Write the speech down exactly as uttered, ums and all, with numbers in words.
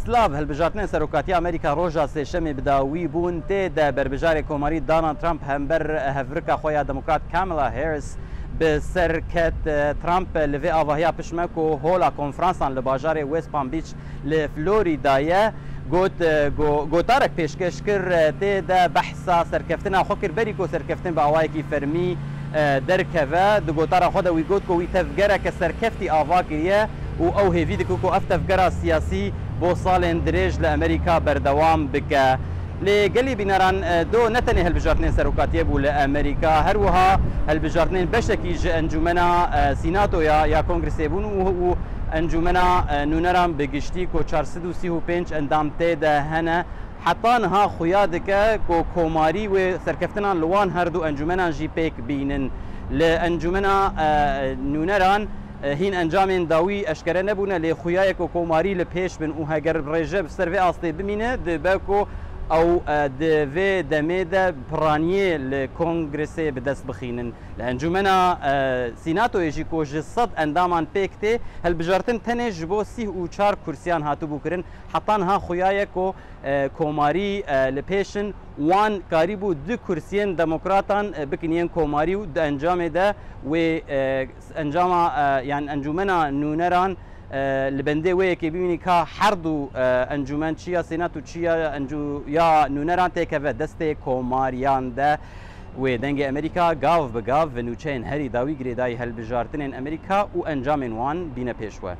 Silav, hilbijartinên serokatiya Amerîka roja Sêşemê bi dawî bûn. Tê de berbijarê komarî Donald Trump hember hevrika xwe ya demokrat Kamala Harris bi ser ket. Trump li vê avahiya pişt me ku hola konferansan li bajarê West Palm Beach li Florida ye, got, go-, gotarek pêşkeş kir, tê de behsa serkeftina xwe kir, berî ku serkeftin bi awayekî fermî, e, derkeve. Di gotara xwe de wî got ku wî tevgereke serkeftî ava kiriye û ew hêvî dike ku ev tevgera siyasî bo salên dirêj li Amerîka berdewam bike. Lê gelî bîneran, e, do ne tenê hilbijartinên serokatiyê bû li Amerîka, her wiha hilbijartinên beşekî ji encûmena, e, Sînatoya ya Kongresê bûn û, û encûmena, e, nûneran bi giştî ku çar sed û sî û pênc endam tê de hene, heta niha xuya dike ku komarî wê serkeftinan li wan her du encûmenan jî pêk bînin. Li encûmena, e, nûneran, e, hîn encamên dawî eşkere nebûne, lê xuya ye ku komarî li pêş bin û heger rêje bi ser vê astê bimîne, dibe ku ew, e, di vê demê de piraniyê li Kongresê bi dest bixînin. Li encûmena, e, Sînatoyê jî ku ji sed endaman pêk tê, hilbijartin tenê ji bo sîh û çar kursiyan hatibû kirin. Heta niha xuya ye ku, e, komarî, e, li pêş in. Wan karîbû du kursiyên demokratan, e, bikin yên komarî û di encamê de wê, e, encama, e, yan encûmena nûneran, e, li bendê wê yekê bimînî ka her du, e, encûmen çi ya Sênat û çi ya encû-, ya nûneran têkeve destê komariyan de. Wê Dengê Amerîka gav bi gav bi nûçeyên herî dawî girêdayî hilbijartinên Amerîka û encamên wan bîne pêş we.